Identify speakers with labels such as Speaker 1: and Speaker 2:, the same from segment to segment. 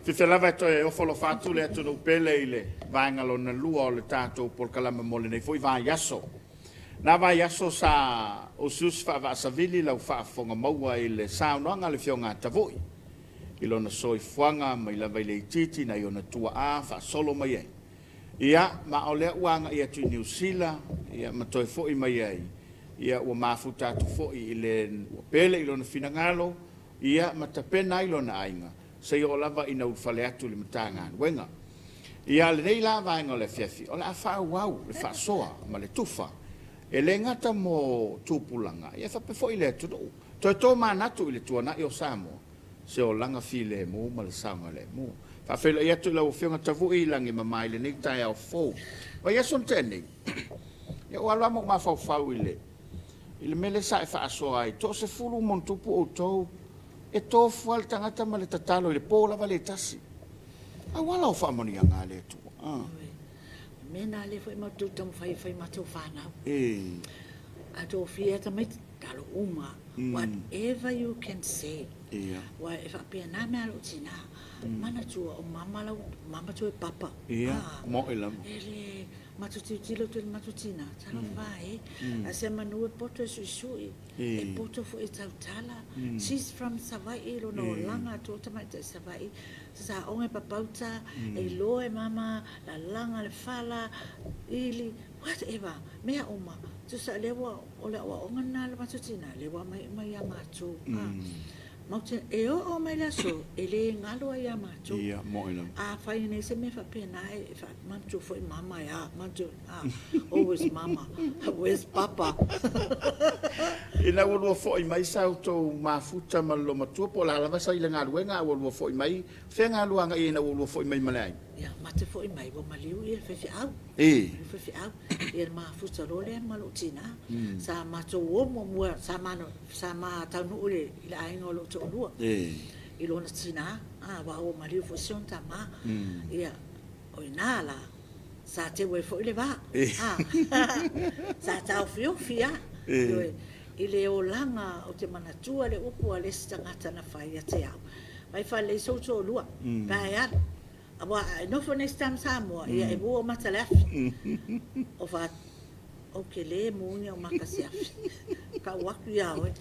Speaker 1: Fiafia lava e toe ofo alofa atu le atunuu pele i le vaega lona lua o le tatou polokalame mo lenei foi vaiaso. Na vaiaso sa usiusi faavaasavili lau faafofoga maua i le saunoaga a le Afioga a Tavui i lona soifuaga mai lava i le itiiti nai ona tuaa faasolo mai ai. Ia, ma o lea ua agai atu i Niu Sila, ia, ma toe foi mai ai, ia, ua mafuta atu foi i le ua pele i lona finagalo, ia, ma tapena ai lona aiga, seia oo lava ina ulufale atu i le Matagaluega. Ia, lenei la vaega o le afiafi, o le a faaauau le faasoa ma le tufa, e le gata mo tupulaga, ia faapea foi le atunuu. Toe tomanatu i le tuanai o Samoa, se olaga filemu ma le saogalemu. Faafeiloai atu i lau Afioga Tavui Lagimama i lenei taeao fou. Vaiaso na tea nei, ia ua alu lava ma ou mafaufau i le i le mea lea sa e faasoa ai, toasefulu ma ona tupu outou, e tofu lava le tagata ma le tatalo i le po lava le tasi. Auala o faamanuiaga a le Atua. Ah.
Speaker 2: O mea na lea foi matou taumafai e fai matou fanau. A tofia tamaiti, talo uma. Whatever you can say. Ua e faapena mea a lou tina. Manatua o mama lau, mama toe papa.
Speaker 1: Ia, moe lava.
Speaker 2: E le, matou tilotilo atu i le matou tina, talofa e. A se manu e poto e suisui, e poto foi e tautala. She's from Savaii, lona olaga atoa tamaitai Savaii. Sa aoga e papauta, e iloa e mama, lalaga le fala, ili, whatever, mea uma. Tusa lea ua, o le aoaoga lena a le matou tina, lea ua aumai uma ia matou. Matou te, e oo mai le aso, e le galo ai ia matou.
Speaker 1: Ia, moe lava.
Speaker 2: A fai nei se mea faapena, e manatua foi mama e a, manatua, a, always mama, where's papa?
Speaker 1: Ina ua lua foi mai sa outou mafuta ma le loomatua, po o le a lava sa i le galuega, a ua lua foi mai, fea galua agai ina ua lua foi mai ma le aiga?
Speaker 2: Ia, mate foi mai, ua maliu ia le faifeau. Le faifeau, ia le mafuta loa lea ma lou tina. Sa matou o muamua, sa ma, sa ma taunuu i le aiga o lou toalua. I lona tina, aua ua maliu foi si ona tama. Ia, o ina la, sa teu ai foi le va. Sa taofiofi lava. Ioe, i le olaga ou te manatua le upu a le isi tagata na fai ia te au, Mai faalelei sou toalua, pe a e alu. Aua a e nofo next time Samoa, ia e mua ou mata le afi. O fa, ou te le muina ou mata se afi. Tau atu ia oe.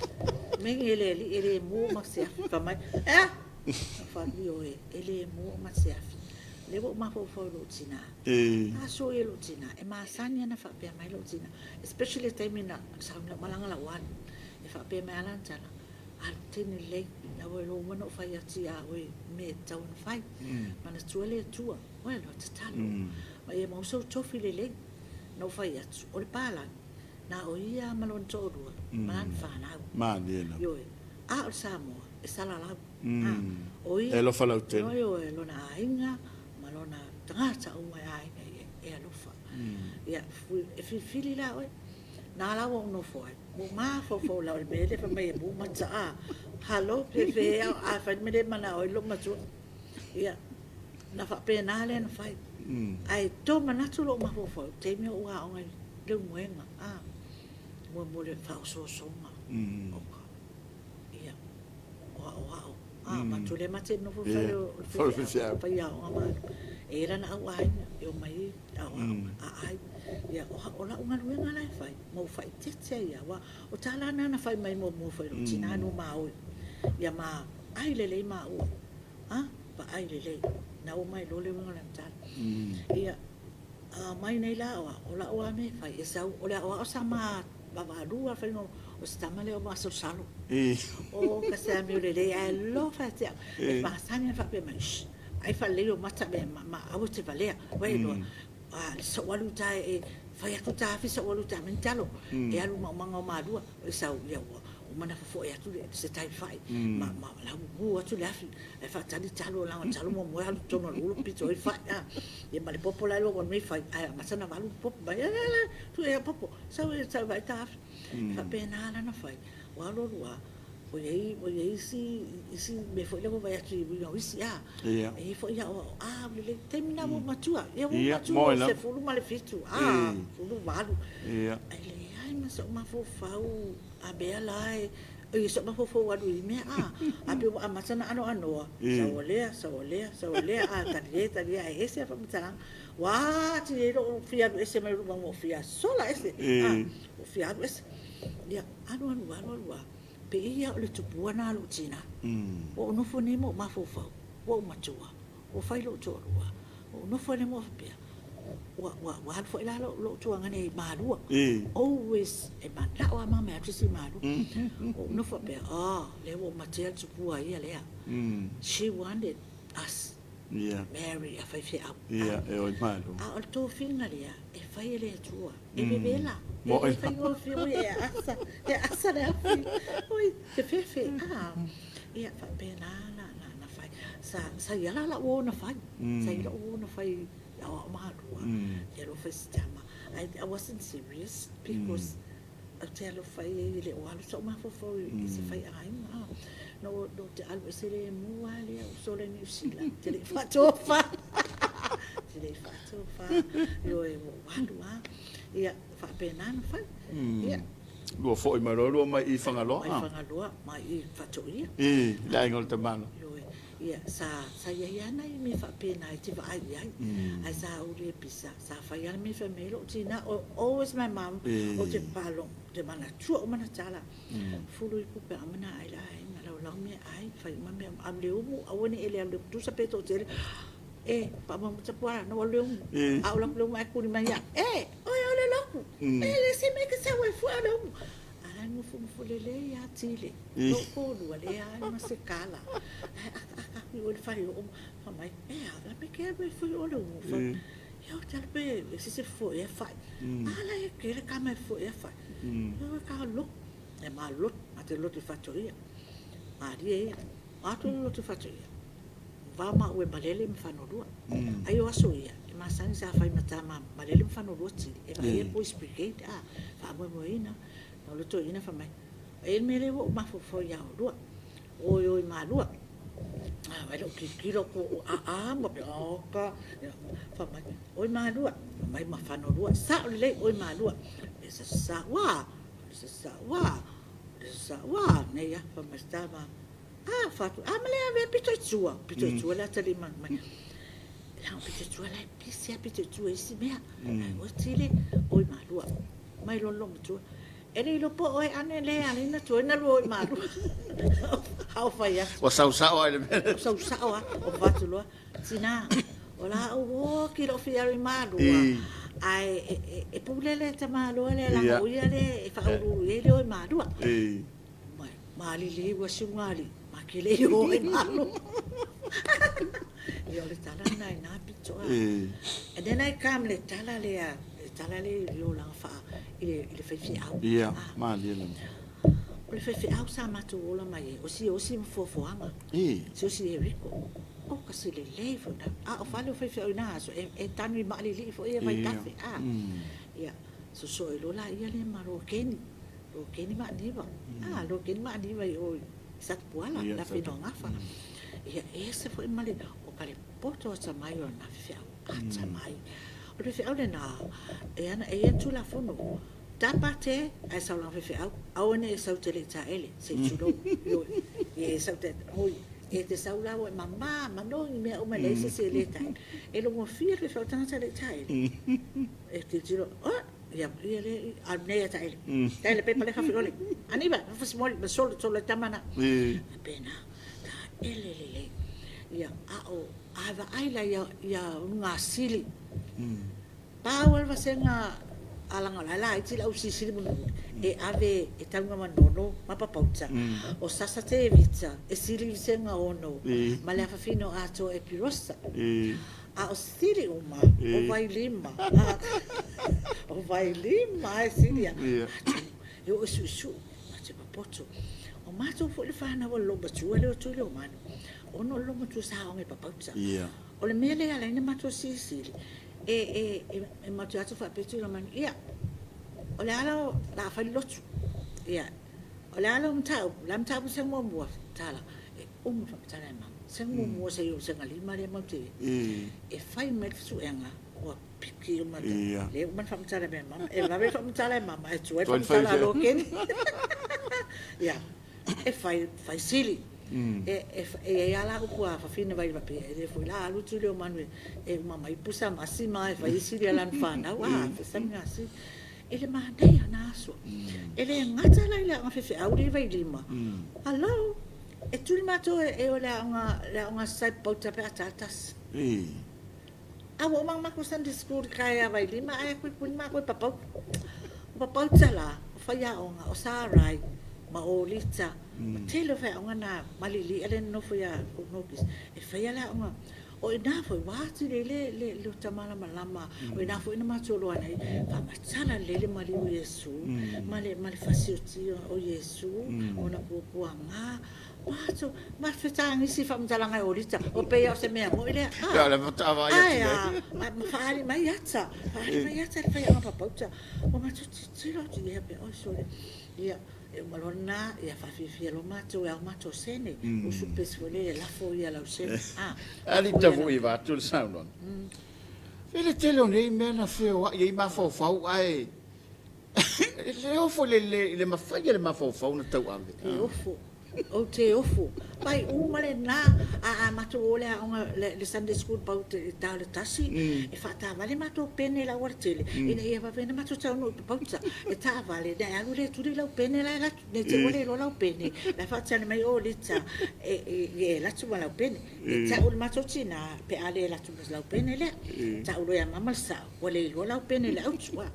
Speaker 2: Megi e le alii e le mua ou mata se afi. Fa mai, e a? Fa ioe, e le mua ou mata se afi. Lea ua ou mafaufau i lou tina. Aso ia lou tina, e masani ana faapea mai lou tina. Especially le taimi na sau lau malaga lau alu. E faapea mai a lana tala, Alu teine lelei, la ua iloa uma ona ou fai atu ia oe mea e tatau ona fai. Manatua le Atua, oe loa tatalo. Ma ia maua sou tofi lelei. Na ou fai atu, o le palagi, na o ia ma lona toalua, ma lana fanau. Ioe, a o le Samoa, e salalau. O ia,
Speaker 1: E alofa lautele.
Speaker 2: Ioe, lona aiga ma lona tagata uma e aiga i ai, e alofa. Ia, e filifili la oe. Na la ua ou nofo ai, ua ou mafaufau lava i le mea lea fai mai e mu mata a. Halo, pefea a fai le mea lea e manao ai lou matua. Ia, na faapena lea na fai. Ae tomanatu lou mafaufau i le taimi o ou aoga i Leulumoega, a, mo le faaosoosoga o ka, ia, o aoao. A, matou le mate nofo i le fale o le faifeau, faiaoga ma alu. E i ai lana au aiga e omai ai aoao, aai. Ia, o lau galuega la e fai, ma ou faaeteete ai lava, aua o tala na na fai mai muamua foi i lou tina no ma oi. Ia ma ai lelei maua, a, vaai lelei, na ua mai loa le uiga o lana tala. Ia, a mai nei la o au, o lau lava mea e fai, e sau, o le aoao sa ma vaavaalua faiga o se tama lea o masalosalo. O ka se amio lelei ae alofa ia te au. E masani ona faapea mai, shh, ai faalelei ou mata mea ma, ma aua e te valea. Ua e iloa, a, sau alu i uta e fai atu ta afi sau alu i uta mai ni talo. E alu i maumaga o Malua, e sau, ia ua uma ona fofoe atu le, se tai fai, ma, ma la ua gu atu le afi. Ae faatali talo, leaga o le talo muamua e alu i totonu o le ulo pito ai fai, a. Ia ma le popo la e lua nei fai, ae amata ona valu le popo mai, ele, ele, tuu ia popo, sau e sau e vaai ta afi. E faapena la ona fai, ua alu alu lava, ua i ai, ua i ai isi, isi mea foi lea ua vaai atu i uiga o isi, a. E i ai foi aoao, a, ua lelei, taimi lena ua ou matua, ia ua ou matua ua 17, a, 18. Ae leai ma sou mafaufau a mea la e. Oi soʻu mafaufau alu i mea a, a pei ua amata ona anoanoa, sau o lea, sau o lea, sau o lea, a talie, talie, ae ese lava faamatalaga. Ua atili ai lou fia alu ese mai lou maga, ua fia sola ese, a, ua fia alu ese. Ia, alu alu alu alu lava, pei ia o le tupua lena a lou tina. Ua ou nofo nei ma ou mafaufau, ua ou matua, ua fai lou toalua, ua ou nofo nei ma ou faapea, ua, ua, ua alu foi la lou, lou tuagane i Malua. Always, e manao lava mama e alu se isi i Malua. Ua ou nofo faapea, oh, lea ua ou matea le tupua ia lea. She wanted us marry a faifeau.
Speaker 1: Ia, e o i Malua.
Speaker 2: A o le tofiga lea, e fai e le Atua. E vevela. E le faigofie, ui, e aasa, e aasa le afi. Ui, te fefe, a. Ia, faapena na, na, na fai. Sa, sa ia la lau uo na fai. Sa ia lou uo na fai i aoao Malua. Ia lou fai sitama. I, I wasn't serious because ou te alofa i ai e le o alu soʻu mafaufau i se faiaiga. A. Na ou, na ou te alu ese lemu lava lea ou sola i Niu Sila. Ou te le i faatofa. Ou te le i faatofa. Ioe, ua ou alu lava. Ia, faapena na fai. Ia.
Speaker 1: Lua foi mai loa lua mai i Fagaloa.
Speaker 2: Mai Fagaloa, mai i Faatoia.
Speaker 1: I, le aiga o le tamaloa.
Speaker 2: Ioe. Ia, sa, sa i ai lava nai mea faapena e te vaai i ai. Ae sa ou le pisa, sa fai lava le mea e fai mai ai lou tina, always my mom, ou te palo, ou te manatua uma ana tala. Fulu ipu pe a mana ai le aiga, laulau mea ai, fai uma mea uma, alu le umu, aua ne i e le alu le tusa pe toatele. E, faamoemoe pua na ua alu le umu, a ou alu atu le umu ae kuli mai ia, e, oe o le loku, e le se mea e te sau ai fua le umu. A la e nofonofo lelei lava Tile, lou toalua leai ma se tala. Ae akaaka atu i o i le faleoo, fai mai, e a, la me ke alu e fua i o le umu. Fai mai, ia ou te alu pe e se se fua ea fai. A la e kele kama e fua ea fai. Ia ka lotu, e ma lotu, ma te lotu i Faatoia. Malie ia, atu le lotu i Faatoia. Va ma ue malele ma fanolua. Ai o aso ia, e masani sa fai ma tama malele ma fanolua tili, e vaai e Boys Brigade, a, faamoemoeina, na o le toeaina fai mai, e i ai le mea lea ua ou mafaufau ia oulua, oi oi Malua. A, vaai lou tilotilo atu o aa ma pea, oka, fai mai, oi Malua, fai mai ma fanolua, sao lelei oi Malua. E sasa, ua, sasa, ua, sasa, ua, nei a, fai mai se tama, A, fatu, a ma le ave pito i tua, pito i tua le atalii mai mai. Leaga pito i tua la e pisi a pito i tua i isi mea. Ai oi tile, oi Malua, mai loa lou matua. E le iloa po o oe ane le ala ina tuai na lua oi Malua. A o fai atu.
Speaker 1: Ua sau sao lava i le mea lea.
Speaker 2: Ua sau sao lava, o fatu loa, tina, o la ou oki lou fia alu i Malua, ae e pule le tamaloa lea leaga o ia lea e faauluulu i ai le o i Malua. Mai, maliliu a siuga alii, ma ke le i o ai Malua. Ia o le tala lena i na pito a. And then I come le tala lea, le tala lea i olaga faa, i le, i le faifeau.
Speaker 1: Ia, malie lava.
Speaker 2: O le faifeau sa matou ola mai ai, o Siaosi ma Foafoaga. Siaosi Eriko. O kasi lelei foi na. A o fale o faifeau i na aso, e, e tanu i maalilii foi ia vaitafe. A. Ia, sosoo ai loa laia lea ma Lokeni. Lokeni ma Aniva. A, Lokeni ma Aniva i o i Satapuala, la Finoagafa. Ia, e ese foi ma le, o ka le poto atamai o lena faifeau. Atamai. O le faifeau lena, e ana, e i ai ana Tulafono. Tapa te, ae sau lana faifeau, aua ne i e sau te le i taele, se i tulou. Ioe. Ia e sau te, oi, e te sau la ua e mama, manogi mea uma e leai se isi e le taele. E logofia le faifeau tagata e le i taele. E tilotilo, oh, ia, ia le, alu nei a taele. Taele pepa le kafe ole. Aniva, fasimoli, ma solo, solo e tama na. Pena, taele lelei. Ia, a o, a vaai la ia, ia ulugasili. Pau a le vasega alaga o la e laiti le au silisili mulimuli e ave e tauga manono ma papauta. O Sasa Tevita e sili i vasega ono ma le afafine o Atoa Epirosa. A o sili uma o Vailima. O Vailima e sili a. Matou e oo i suisui matou popoto. O matou foi le fanau a le loomatua lea o Tuiliomanu ona o le loomatua sa aoga i Papauta. O le mea lea e ala ai ona matou silisili, e, e, e, e matou atu faapea Tuilamanu, ia, o le a la o le a fai le lotu, ia, o le a lau mataupu, o le a mataupu sega muamua, tala, e uma faamatala e mama, sega muamua seia oo i sega lima lea matou te, e fai mai le fesuega, ua piki uma, lea ua uma ona faamatala mai e mama, e vave faamatala e mama, ae tuai le faamatala a Lokeni. Ia. E fai, fai sili. E, e, e i ai lava la upu a fafine vai faapea, e le foi la alu Tuliomanu e, e uma mai pusa masi ma e fai sili a lana fanau, a, fesami gasi. I le manaia na aso. E le gata la i le aoga faifeau lea i Vailima. Hello! E tuli matou e o le aoga, le aoga sai pauta pe a ta tasi. A ua uma makou Sunday School i kai a Vailima ae kuikui makou i Papauta. O Papauta la, o faiaoga, o Sarai ma Olita, o tele o faiaoga na ma Lili'a lea e nonofo ia Nokis, e faia le aoga. O i ina foi ua atili ai le, le, le ota malamalama, o i ina foi na matou iloa ai, faamatala lelei le maliu o Iesu, ma le, ma le fasiotia o Iesu, ona puapuaga, Matou, ma fetagisi faamatalaga e Olita, o pei o se mea moi lea.
Speaker 1: Ah, le faatoa vaai atu
Speaker 2: nei. Ah, ma faaali mai ata, faaali mai ata le faiaoga papauta. Ua matou tilotilo atu ia pe oi sole. Ia, e uma loa lena, ia faafiafia loa matou e ao matou sene. Usu pesi foi lele e lafo ia lau sene. Ah,
Speaker 1: Ali tavu i vatu le saunoaga. I le tele o nei mea na feoai ai mafaufau ae E le ofo i le, i le mafai e le mafaufau ona tauave.
Speaker 2: Te ofo. Ou te ofo. Mai uma lena, a, a matou o le aoga, le, le Sunday school pau te, i ta o le tasi, e faataavale matou pene i le aualatele, ina ia vave ona matou taunuu i Papauta. E taavale, na e alu lea e tuli lau pene la e alu atu, ne i te i ua le iloa lau pene, la e faatali mai Olita e, e, e alu atu ma lau pene. E tau i le matou tina, pe a le alu atu ma lau pene lea. Tau loa ia mama le sao. Ua le iloa lau pene i le autu, a.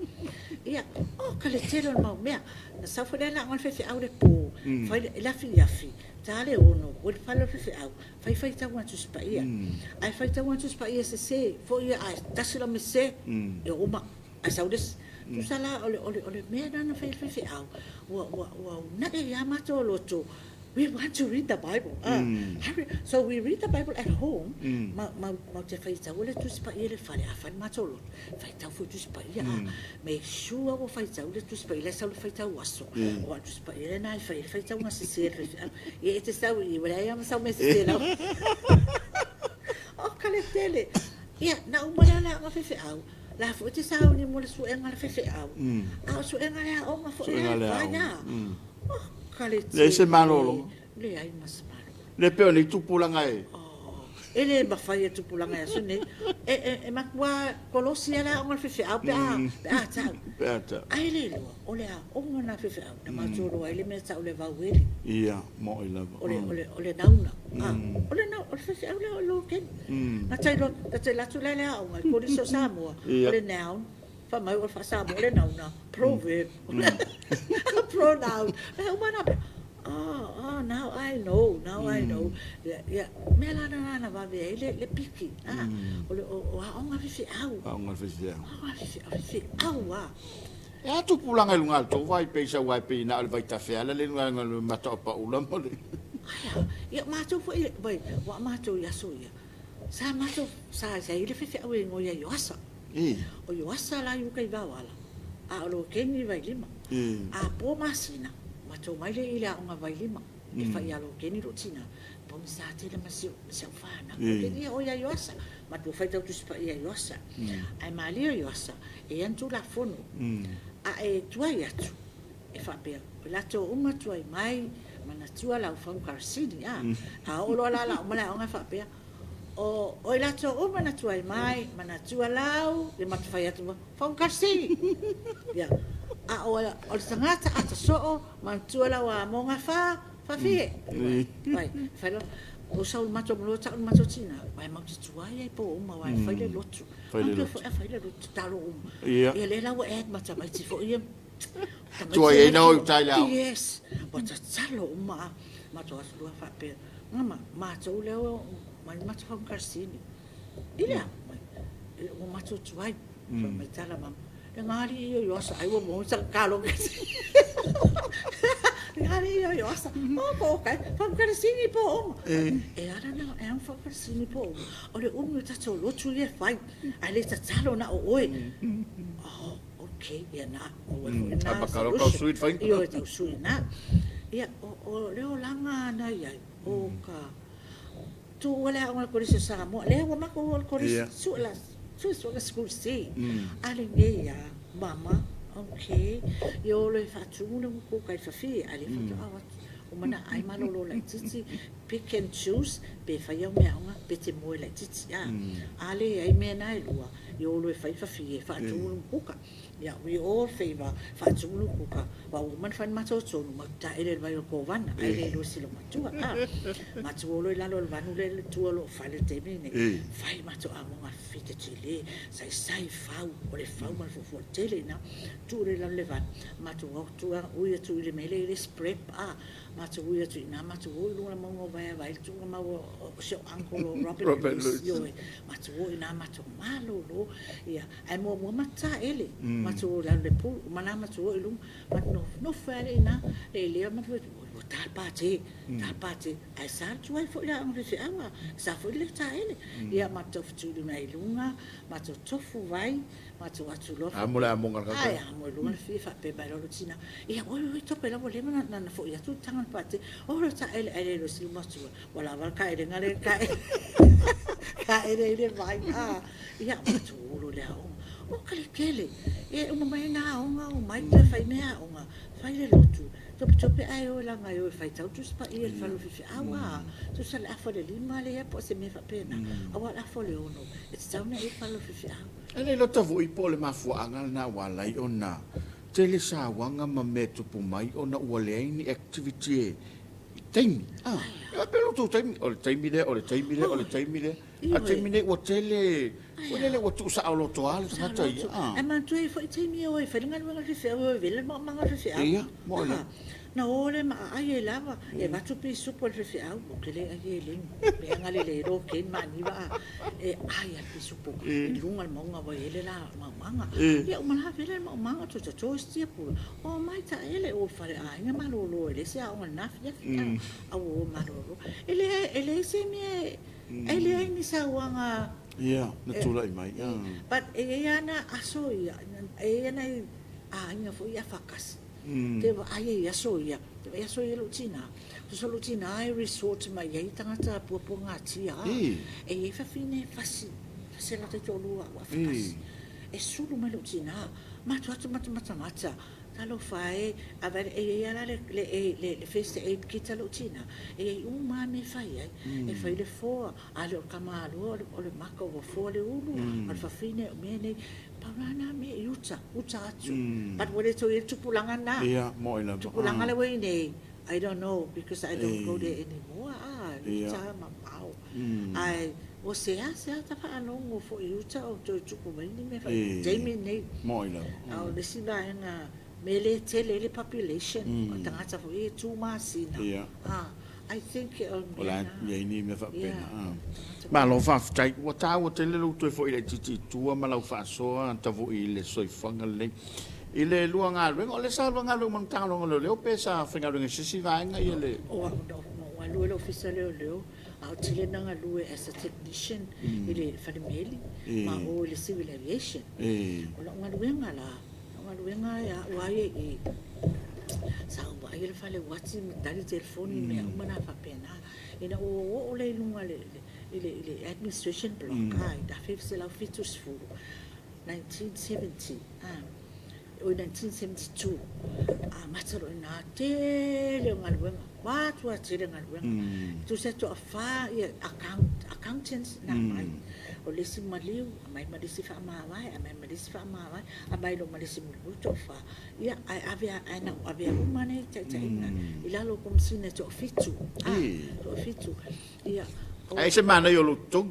Speaker 2: Ia, oka le tele o le mau mea. Na sau foi lea le aoga a le faifeau i le po, fai le, i le afiafi, ta le ono, ua i le fale o le faifeau, fai faitauga a Tusi Paia. Ae faitauga a Tusi Paia sese foi ia, ae tasi lau mea sese, ia uma, ae sau le isi. Tusa la, o le, o le, o le mea lena na fai e le faifeau, ua, ua, ua uunai ai lava matou loto, We want to read the Bible. So we read the Bible at home. Ma, ma, ma te whaitau le Tusi Paia i le fale, a fai le matou loto, whaitau foi Tusi Paia, a make sure ua whaitau le Tusi Paia, le sau le whaitau aso. O a Tusi Paia le nai whai, le whaitau ngā sese, le whai, ia e te sau i, ua leai ma sau me sese lau. O ka le tele. Ia, na uma lea le aoga faifeau, la foi te sauni mo le suega le faifeau. A o suega le aoga foi le vai a.
Speaker 1: Leai se malologa.
Speaker 2: Leai ma se malologa.
Speaker 1: Le pei o nei tupulaga e.
Speaker 2: E le mafai e tupulaga e aso nei. E, e, e matua kolosi lava le aoga a le faifeau pe a, pe a tau.
Speaker 1: Pe a tau.
Speaker 2: Ae le iloa, o le aoga lena a le faifeau, na matou iloa ai le mea e tau o le vaueli.
Speaker 1: Ia, mo'i lava.
Speaker 2: O le, o le, o le nauna. O le nau, o le faifeau lea o le lokeni. Na ta iloa, na ta alu atu la i le aoga i le Kolisi o Samoa, o le noun, Fai mai ua faa-Samoa le nauna, proverb, pronoun, mea uma na mea. Oh, oh, now I know, now I know. Ia, ia, mea la na na vave ai le, le piki. Ah, o le, o, o aoga faifeau.
Speaker 1: Aoga faifeau.
Speaker 2: Aoga faifeau, faifeau ah.
Speaker 1: E a tupulaga i luga o le tou vai pei sau ai pei na o le vaitafeala le luga o le mata o paula ma le.
Speaker 2: Ai a, ia matou foi, vai, ua matou i aso ia. Sa matou, sa, sa i le faifeau e igoa ia Ioasa. O Ioasa la i uka i Vaoala, a o Lokeni i Vailima. A po masina, matou mai lea i le aoga Vailima, e fai ia Lokeni lou tina, pogisa tele ma si au fanau. Lokeni ia o ia Ioasa, matou faitau Tusi Paia ia Ioasa. Ae malie o Ioasa, e i ai ana Tulafono. A e tuai atu, e faapea, o latou uma tuai mai, manatua lau fau karasini, a. A oo loa la la uma le aoga e faapea, O oi latou uma na tuai mai, manatua lau, le matou fai atu, Fongasi! Ia, a o, o le tagata ata soo, manatua lau a mo ngā whā, whawhie. Vai, whai loa, o sau le matou maloa tau le matou tina, vai mau te tuai ai po uma, vai whai le lotu.
Speaker 1: Whai le lotu.
Speaker 2: Whai le lotu, talo uma. Ia. Ia le lau e mata mai ti fo ia.
Speaker 1: Tuai ai na o utai le ao.
Speaker 2: Yes, wa tatalo uma, matou asu lua whapea. Ngama, matou lea ua mai matou faamakarsini. I lea, mai, ua matou tuai, fai mai tala mama, le ngali ia ioasa, ai ua mo sa kalo ke. Le ngali ia ioasa, o po o kai, faamakarsini po oma. E ala na, e ang faamakarsini po oma. O le umi o tatou lotu ia e fai, ai le tatalo na o oe. Oh, okay, ia na, o e foi na
Speaker 1: solution.
Speaker 2: Ioe tau sui na. Ia, o, o le olaga na iai, o ka tuua le aoga le Kolisi o Samoa, lea ua matou o le Kolisi, sue la, sue sue la school C. A lenei a, mama, okay, ia o le faatumu le uku kai fafie, a le faatoa o atu. Uma ona aai malolo laitiiti, pick and choose pe fai au meaaoga pe te moe laitiiti a. A leai mea na e lua, ia o loa e fai fafie, faatumu le mukuka. Ia, we all favour faatumu le mukuka, aua ua uma ona fai le matou tonu, matou te taele i le vai o le Kovana, ae le iloa e si loomatua a. Matou o loa i lalo o le vanu lea e i tua o lou fale i le taimi lenei, fai le matou amoga fita tele, saisai fau, o le fau ma le fuafua tele i ina, tuu loa i lalo o le vanu, matou o atu ui atu i le mea lea e i ai le spread a, matou ui atu i ina matou o i luga o le mauga o Vaeavae i le tuugamau o si ou uncle o Robert Lewis, ioe, matou o i ina matou malolo, ia, ae muamua matou taele, matou o i lalo i le pool, uma la matou o i luga, matou nofonofo ai lava i ina, lelea matou fai atu, oi ua ta le pate, ta le pate, ae sa le tuai foi le aoga faifeau a, sa foi le le taele. Ia matou taufutuulima ai i luga, matou tofu vai, matou atu loa.
Speaker 1: Amo le amoga a le
Speaker 2: tagata. Ae amo i luga le fia faapea mai loa lou tina, ia oi oi tope la ua leva ona foi atu le taga o le pate, o le taele ae le iloa e si matua, ua lava le taelega lea e taele ai le vai. A, ia matou o loa i le aoga. O kalikele, e uma mai na aoga omai toe fai mea aoga, fai le lotu, topetope ae o leaga e o e faitau Tusi Paia i le fale o faifeau a, tusa le afa o le 5 lea po o se mea faapena, aua o le afa o le 6 e tatau ona e i le fale o faifeau.
Speaker 1: E le iloa tavui po o le mafuaaga lena ua ala ai ona tele sauaga ma mea e tupu mai ona ua leai ni activity e i taimi. A, e faapea lo outou taimi, o le taimi lea, o le taimi lea, o le taimi lea. A o le taimi nei ua tele, foi lele ua tuusaoloto lava le tagata ia.
Speaker 2: Ae manatua e i ai foi taimi e o ai e fai le galuega a le faifeau, e o e vela le maumaga a le faifeau.
Speaker 1: Ia, mo le.
Speaker 2: Na o lea ma aai ai lava, e avatu pisupo a le faifeau, ou te le ai e lemu, me agalelei ai lo keni maniva a, e ai lava le pisupo i luga o le mauga ua i ai le la maumaga. Ia uma la vela le maumaga, toe toto isi tiapula, omai taele o fale aiga malolo e leai se aoga i lena afiafi, a ua o malolo. E leai se mea e leai ni sauaga.
Speaker 1: Ia, na tulai mai.
Speaker 2: But e i ai lava na aso ia, e i ai nai aiga foi ia faatasi. Te vaai ai i aso ia, te vaai aso ia lou tina, tusa lou tina e resort mai ai tagata puapuagatia. E i ai fafine e fasi, fasi e latou toalua ua faatasi. E sulu mai lou tina, matou atu matou matamata, talofa e, e i ai lava la le first aid kit a lou tina, e i ai uma lava mea e fai ai. E fai le foa, a le o le tamaloa o le maka ua foa le ulu, o le fafine o mea nei. Pau la na mea i uta, uta atu. But ua le toe i ai le tupulaga lena.
Speaker 1: Ia, mo'i lava.
Speaker 2: Tupulaga lea ua i ai nei, I don't know because I don't go there anymore, ah, uta mamao. Ae ua seasea ta faalogo foi i uta o toe tupu mai ni mea faapea i taimi lenei.
Speaker 1: Mo'i lava.
Speaker 2: A o le isi vaega, mea lea e tele ai le population, o tagata foi ia e tu masina. Ah, I think o
Speaker 1: le mea lena. O le a i ai ni mea faapena. Malo faafetai. Ua taua tele lou toe foi laitiiti i tua ma lau faasoa Tavui i le soifuaga lenei. I le lua galuega, o lea sa lua galuega ma le Matagaluega o Leoleo pe sa faigaluega i se isi vaega ia le.
Speaker 2: O au na ou galue i le Ofisa o Leoleo, a o tele na galue as a technician i le fale meli ma o i le Civil Aviation. O lau galuega la, lau galuega ia au lava ia i i, sa ou vaaia le fale uati ma tali telefoni ma mea uma na faapena. Ina ua ou oo lea i luga i le administration block i le 1970, 1970, oi 1972, amata loa i ina le tele o galuega, matua tele galuega. E tusa e toafa accountants na aumai, o le isi maliu, aumai ma le isi faamavae, aumai ma le isi faamavae, aumai loa ma le isi mulimuli, toafa. Ia, ae ave ae na ou avea uma nei taitaiga i lalo o Komesina e toafitu, toafitu. Ia,
Speaker 1: Ae ese manaia o lou totogi.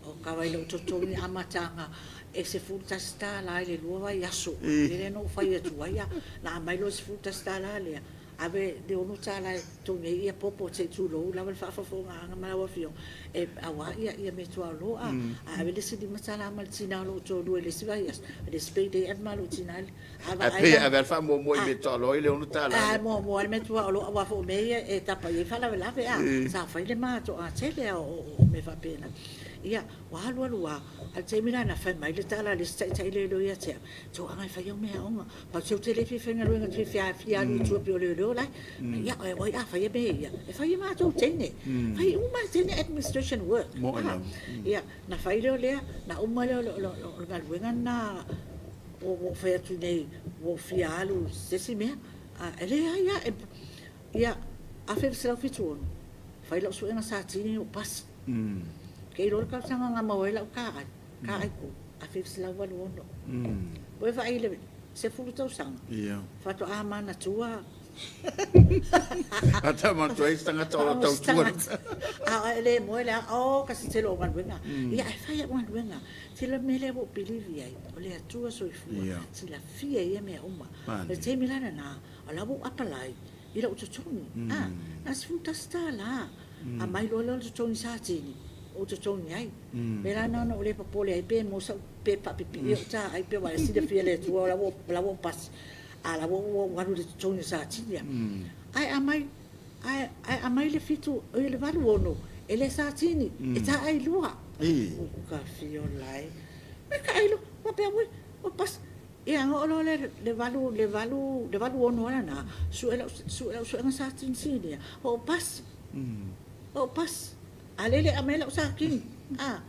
Speaker 2: O ka wai lou totogi amataga e $11 i le lua vaiaso, lea na ou fai atu ai, na aumai loa le $11 lea, ave le $6 e totogi ai ia popo se i tulou lava le faafofogaaga ma lau afioga, e aua ia meaituaolo a, ae ave le isi $5 ma le tina o lou toalua i le isi vaiaso, le isi payday ave ma lou tina
Speaker 1: Ae pei e ave lava le faamuamua i meatuaolo i le $6
Speaker 2: lea. Ae muamua lava le meatuaolo aua foi o mea ia e tapa i ai faalavelave a. Sa fai le ma toatele a o mea faapena. Ia, ua alu alu lava, a o le taimi la na fai mai le tala a le isi taitai leoleo ia te au, Toaga e fai au meaaoga, pau se ou te le fia faigaluega ou te fia alu i tua pei o leoleo la e. Ia, o ai a faia mea ia? E fai e matou teine. Fai uma e teine administration work. Ia, na fai lea o lea, na uma lea o le galuega lena Ua ou fai atu nei, ua ou fia alu i se isi mea, e leai lava. Ia, 1976, fai lau suega satini o pasi. Ke iloa le talosaga na maua ai lau taai, taai ku, 1986. Ua vaai i le 10 tausaga, faatoa manatua.
Speaker 1: Faatoa manatua ai se tagata o lo o tautua.
Speaker 2: A e le moe le a, oh, ka se tele o galuega. Ia, ae fai au galuega. Tele mea lea ua ou pilivi i ai, o le Atua soifua, silafia e ia mea uma. O le taimi la lena, o la ua ou apalai i lou totogi. A, na o le $11. Aumai loa lea o le totogi satini, ou totogi ai. O le mea la lena na ou le popole ai pe maua sau pepa faapipii ou taai pe aua e silafia e le Atua o la ua ou pasi, a o la ua ou alu i le totogi o satini. Ae aumai, ae aumai le 7, oi le 86, e le satini, e taai lua. Uka fio lai. E taai lua, faapea, ui, ua pasi. Ia, ona oo loa lea i le 8, le 8, le 86 ea lena, sue lau, sue lau suega satini sinia, ua ou pasi. Ua ou pasi. A lea e le aumaia lau satini. A,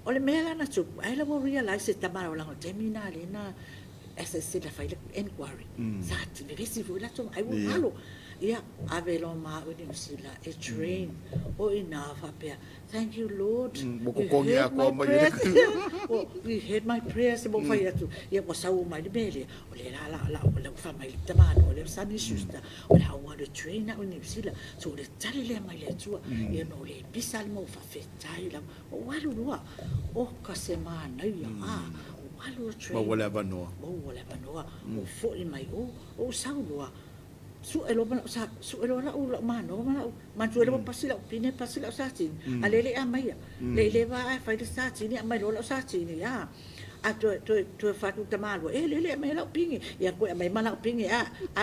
Speaker 2: o le mea la na tupu, ai la ua realise e tama o leaga o le taimi lena lea na SSC na fai le enquiry, sa vevesi foi latou, ai ua galo. Ia, ave loa ma au i Niu Sila e train. O i ina faapea, Thank you Lord, you heard my prayers. You heard my prayers, mo fai atu. Ia ua sau mai le mea lea, o lea la la la ua fai mai le tamaloa lea o Sunny Schuster, o le a ou alu e train au i Niu Sila. So o le tali lea mai le Atua, ia na ou le pisa le mau faafetai lava. Ou alu loa, oka se manaia, a, ou alu loa train.
Speaker 1: Maua le avanoa.
Speaker 2: Maua le avanoa, ou foi mai o, ou sau loa, Sue loa ma lau sa, sue loa lau lau mano ma lau manatua lea ua pasi lau pine pasi lau satini, a lea e le i amaia. Le i leva ae fai le satini aumai loa lau satini a. A toe toe toe fai atu i le tamalua, e lea e le i aumaia lau pine. Ia toe aumai ma lau pine a. A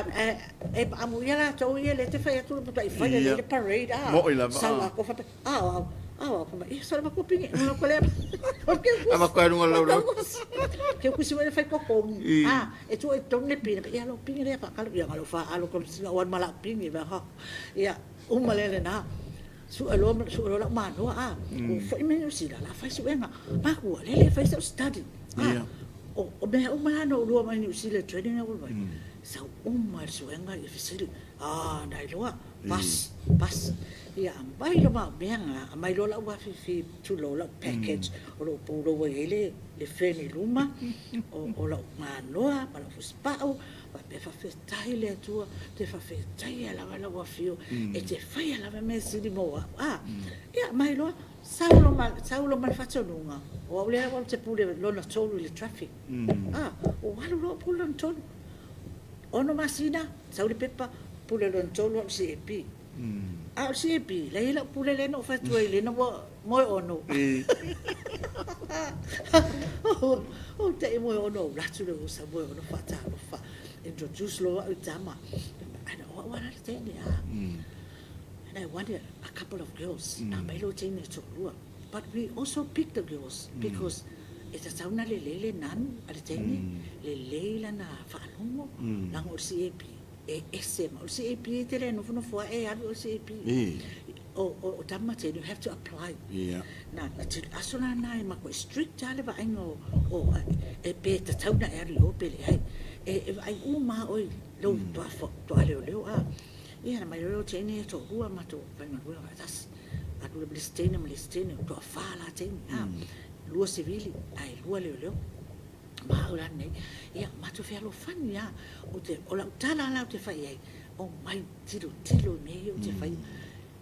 Speaker 2: e amuia latou ia lea e te fai atu matuai fai lelei le parade a.
Speaker 1: Mo'i lava.
Speaker 2: Sau atoa faapea, a o au, a o au, fai mai, ia sole matou pine,
Speaker 1: Avatu ai i luga o le laulau.
Speaker 2: Ke kusi foi le fai totogi, a. E tuu ai i totonu le pine, ia lou pine lea faatalo, ia na o lou faalo na ou alu ma lau pine, ia uma lea lena. Sue loa, sue loa lau manoa, a, ua foi mai Niu Sila, la fai suega. Makua, lele e fai sau study. A, o mea uma la na ou lua mai Niu Sila i training na ou alu ai, sau uma le suega i fesili, a, na iloa, pass, pass. Ia, aumai loa ma au mea na, aumai loa lau afifi, tulou, lau package o lo o pulou ai ai le fan i luma o lau manoa ma lau fusipau, faapea faafetai le Atua, te faafetaia lava lau afio e te faia lava mea sili mo au. A, ia aumai loa, sau loa ma, sau loa ma le faatonuga, o au lea ou te pule lona tolu i le traffic. A, ou alu loa ou pule lona tolu. 6 masina, sau le pepa, pule lona tolu au i le CAP. A o le CAP, la e i ai lau pule lea na ou fai atu ai lea na ua moe ono. Ou te i moe ono, ou alu atu lea ou sau moe ono faatalofa. Introduce loa au i tama. And o au lava le teine a. And I wanted a couple of girls. Na aumai loa teine e toalua. But we also pick the girls because e tatau ona lelei le nanu a le teine, lelei lana faalogo, leaga o le CAP. E ese ma o le CAP e te le nofonofo ae e alu o le CAP. O, o, o tama teine, you have to apply.
Speaker 1: Yeah.
Speaker 2: Na, na te aso la na e mako e strict lava le vaaiga o, o, e pe tatau na e alu i o pe leai. E, e vaai uma lava oe i lou toa, toa leoleo a. Ia na mai loa o teine e toalua matou faigaluega faatasi. Alu le isi teine ma le isi teine, toafa la teine a. Lua sivili ae lua leoleo. Ma au la lenei, ia matou fealofani lava. Ou te, o lau tala la ou te fai i ai, omai tilotilo i mea ia ou te faia.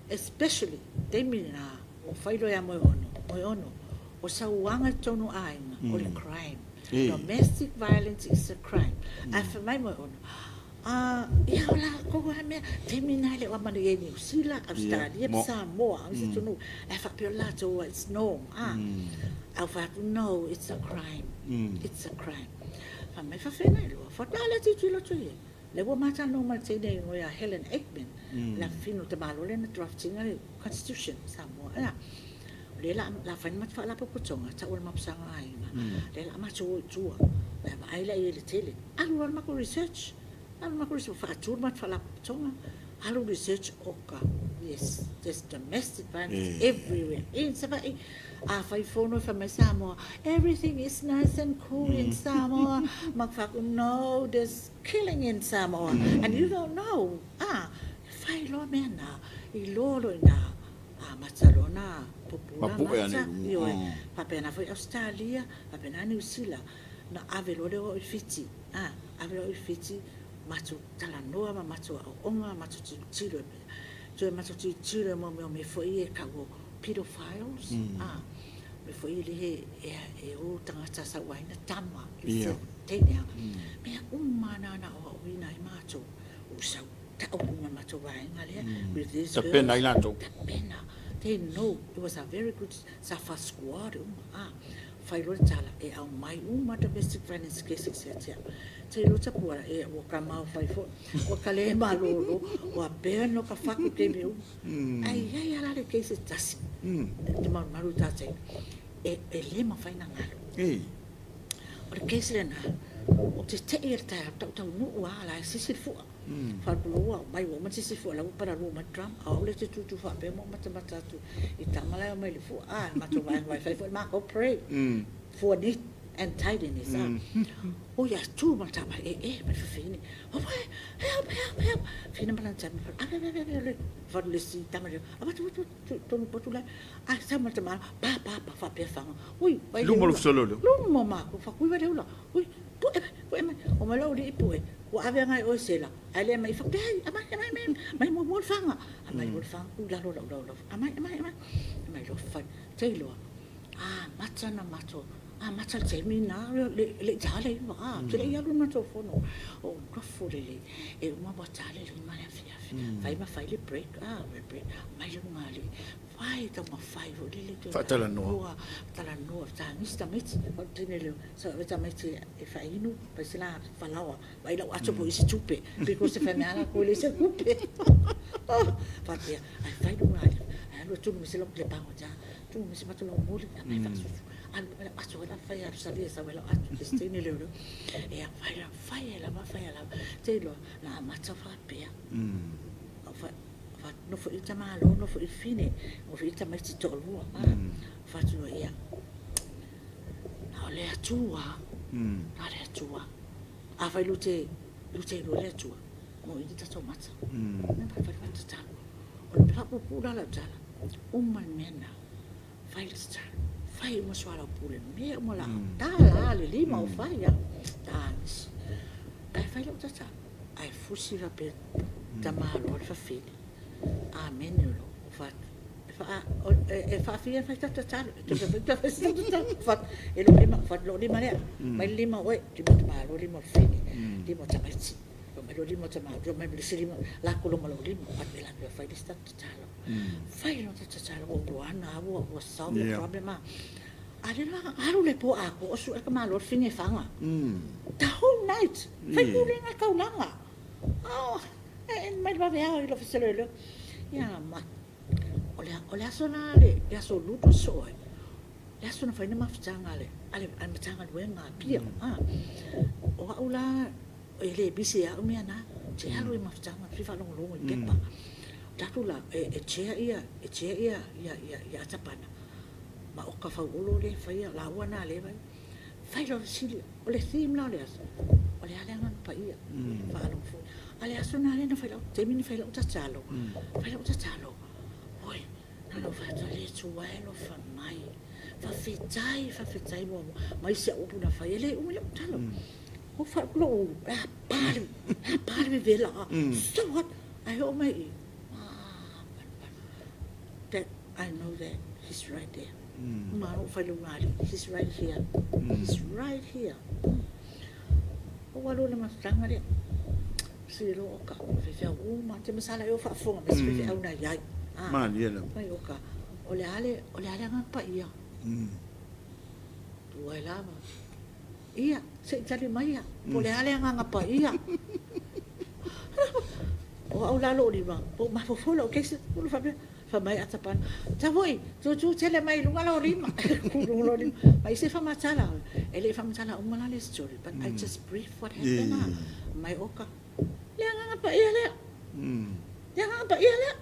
Speaker 2: Especially taimi lena ua fai loa ia Moeono, Moeono, o sauaga i totonu o aiga, o le crime. Domestic violence is a crime. Ae fai mai Moeono, A, ia o latou lava mea, taimi lena e le o amanaia i Niu Sila, Ausetalia ma Samoa, a o isi atunuu, ae faapea o latou lava, it's norm, a. Ae ou fai atu, no, it's a crime, it's a crime. Fai mai, faafegai loa, faatoa lea tilotilo atu i ai. Lea ua ma talanoa ma le teine e igoa ia Helen Aikman, le afafine o le tamaloa lea na draft ina le Constitution o Samoa, ea. O lea o le a fai le matou faalapotopotoga, tau o le mapusaga aiga, lea o le a matou o i tua, o le a vaai la i ai i le tele. Alu loa le matou research, alu le matou research, faatu le matou faalapotopotoga, alu research, oka, yes, there's domestic violence everywhere. In Savaii, a fai fono e fai mai Samoa, everything is nice and cool in Samoa. Ma fai atu, no, there's killing in Samoa, and you don't know. Ah, e Fai loa mea na, iloa loa ina amata loa ona pupula mata, ioe, faapena foi Ausetalia, faapena Niu Sila, na ave loa le o au i Fiti, a, ave loa au i Fiti, matou talanoa ma matou aoaoga, matou tilotilo, toe matou tilotilo i mea o mea foi ia e tau o pedophiles, a, mea foi ia e o tagata sauaina tama i teine lava. Mea uma lava na na aoaoina ai matou, ua sau tau i luga o le matou vaega lea with these girls.
Speaker 1: Tapena ai latou.
Speaker 2: Tapena. They know it was a very good, sa fa-squad uma, a, fai loa le tala e aumai uma domestic violence cases ia te au. Te iloa tapuala, e ua tamaofai foi, ua ka le malolo, ua burn loa ka fatu i taimi uma. Ae i ai lava la le case e tasi, ou te malumalu i le ta taimi, e le mafai ona galo. O le case lena, ou te tei i le taeao, ou taunuu lava o la e sisi le fua. Falepuipui ua aumai ua uma ona sisi fua o la ua palalua mai le drum. A o au lea ou te tutu faapea ma ou matamata atu i tama la e omai i le fua. A, le matou vaega aua e fai foi le matou pray for neat and tidiness a. Oi a tu ma le taavale e e ma le fafine. Auē, help, help, help. Fina ma lana tama, ave, ave, ave, ave, falu le isi tama lea, avatu, avatu, tuu i totonu o le potu la. Ae sau ma le tama, pa, pa, pa, faapea faga. Ui, vai le
Speaker 1: Luma o
Speaker 2: ula.
Speaker 1: le Ofisa o Leoleo.
Speaker 2: Luma o matou, fakuiva le ula. Ui, pue mai, pue mai. Omai loa aualii pue, ua ave agai i oe sela, ae le aumai, faapea ai, aumai, aumai, aumai, aumai muamua le faga. Aumai loa le faga, tuu i lalo o lau laulau, aumai, aumai, aumai. Aumai loa fai, te iloa, amata ona matou, amata le taimi lena, e le i ta le 9, a, ou te le i alu i le matou fono. Ou nofo lelei, e uma ua ta le 5 i le afiafi, fai ma fai le break, a, break, aumai le ulugalii, fai taumafai foi lele toe
Speaker 1: Faatalanoa.
Speaker 2: Talanoa, tagisi tamaiti, o le teine lea, so ave tamaiti e faainu, fai se la falaoa, vaai lau ato po o i ai se tupe, because e fai mai lava latou e leai se tupe. Faapea, ae fai lou alii, ae alu e tunu mai se lau pepa gata, tunu mai se matou laumoli, aumai faasusu, alu ai lau ato ela fai alu salia e sau ai lau ato, le isi teine leoleo. Ia fai la, fai ai lava, fai ai lava, te iloa na amata faapea. Nofo i tamaloa, nofo i fine, nofo i tamaiti toalua. Fatu ia, na o le Atua, na o le Atua. Afai lu te, lu te iloa le Atua, mo i le tatou mata. Mea mai fai le tatalo. O le faapuupuu la lau tala, uma le mea lena, fai le tatalo, fai uma soalaupule, mea uma la, ta la le lima o fai a, tagisi. Ae fai lau tatalo, ae fusi faapea tamaloa le fafine. Amene o lo o fatu. E faafia fai ta tatalo. E lou lima, fatu lou lima lea. Mai le lima o oe, lima o tamaloa, lima o le fafine, lima o tamaiti. Mai lou lima o tamaloa, mai le isi lima, lako loa ma lou lima. Fatu e latou e fai le isi tatou tatalo. Fai loa tatou tatalo, ua ou iloa na ua solve le problem. A lea la alu le po atoa o sue le tamaloa le fine e faga. The whole night. Fai pulega le taulaga. Oh, e mai le vaveao i le ofisa leoleo. Ia ma o le, o le aso la le, le aso luto soo ai. Le aso na fai na mafutaga a le, a le, a le Matagaluega a Apia. Ah, o au la e le busy au mea na. Te alu i mafutaga, fi faalogologo i pepa. Tatou la, e, e chair ia, e chair ia, ia, ia, ia Atapana. Ma o ka Fauolo lea e faia, laua na lea vai. Fai loa fesili, o le theme la o le aso, o le a le Agaga Paia, faalogo foi. A le aso lena lea na fai lau, taimi na fai lau tatalo, fai lau tatalo, oi, na ona ou fai atu, le Atua e alofa mai, faafetai, faafetai muamua, ma isi au upu na fai, e le umi lau tatalo. Ua fai atu lou, e a pa le, e a pa le vevela, so what? Ae oo mai i i, that I know that he's right there. Ma o fai lou ali, he's right here. He's right here. O alu le mafutaga lea. Si lo o ka fefeau uma, te masala e o faafofoga mai se fefeau na iai.
Speaker 1: Ah, Malie lava.
Speaker 2: Mai o ka, o le a le, o le a le agaga paia. Tuai lava. Ia, se i tali maia, po o le a le Agaga Paia. O au la lou lima, ua ou mafaufau i lau case, ua faapea, fai mai Atapana, Tavoi, tutu tele mai i luga lou lima, i luga lou lima. Ma i se faamatala, e le i faamatala uma la le story, but I just brief what happened lah. Mai oka, le Agaga Paia lea, le Agaga Paia lea.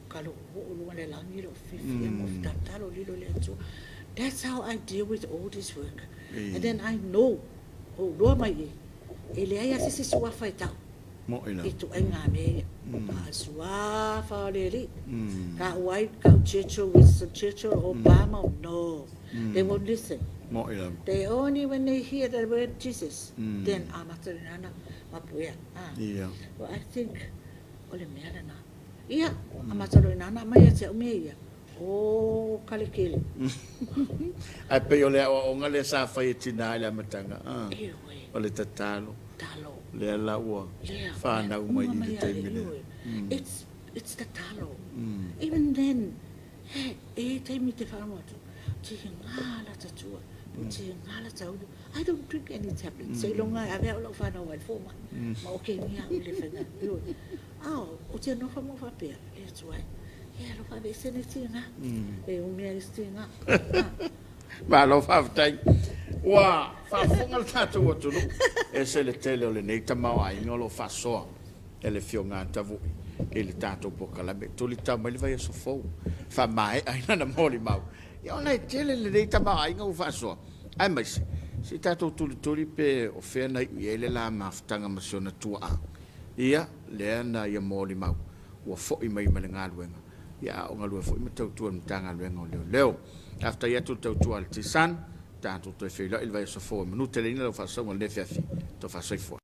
Speaker 2: Ka lou oo luga le lagi lou fiafia ma ou tatalo lilo le Atua. That's how I deal with all this work. And then I know, ou iloa mai i, e leai lava se isi suafa e tau.
Speaker 1: Moʻi lava.
Speaker 2: I ituaiga mea ia. A o le Suafa o le Alii, taua ai kau Churchill, Winston Churchill, Obama, no. They won't listen.
Speaker 1: Moʻi lava.
Speaker 2: They only when they hear the word Jesus, then amata le nana mapuea.
Speaker 1: Ia.
Speaker 2: Well, I think o le mea lena. Ia, amata loa i nana aumai ia te au mea ia. O Kalekele.
Speaker 1: Ae pei o le aoaoga lea sa fai e Tina i le amataga, a,
Speaker 2: Ioe.
Speaker 1: o le tatalo.
Speaker 2: Talo.
Speaker 1: Lea la ua
Speaker 2: Lea,
Speaker 1: fanau mai i le taimi lea.
Speaker 2: It's, it's tatalo. Even then, he, e i ai taimi te whakarongo atu, tiga la tatua, po tiga la taulu. I don't drink any tablets. Seiloga e ave au lau whanau ai le fomai. Ma okengia au i le whainga. Ioe. Ao, ou te nofo ma ou faapea, le Atua e, e alofa aveese nei tiga. E umi ai isi tiga.
Speaker 1: Malo faafetai. Ua faafofoga le tatou atunuu, e ese le tele o lenei tamaoaiga o lo o faasoa e le Afioga a Tavui i le tatou polokalame. Tuli tau mai le vaiaso fou, faamaea ai lana molimau. Ia ona e tele lenei tamaoaiga ua faasoa, aemaise se i tatou tulituli pe o fea na iu i ai le la mafutaga ma si ona tuaa. Ia, lea na ia molimau, ua foi mai ma le galuega, ia a o galue foi ma tautua i le Matagaluega o Leoleo. Faafetai atu i le tautua a le Tisan, tatou toe feiloai i le vaiaso fou e manuteleina lau faasauga i lenei afiafi. Tofa soifua.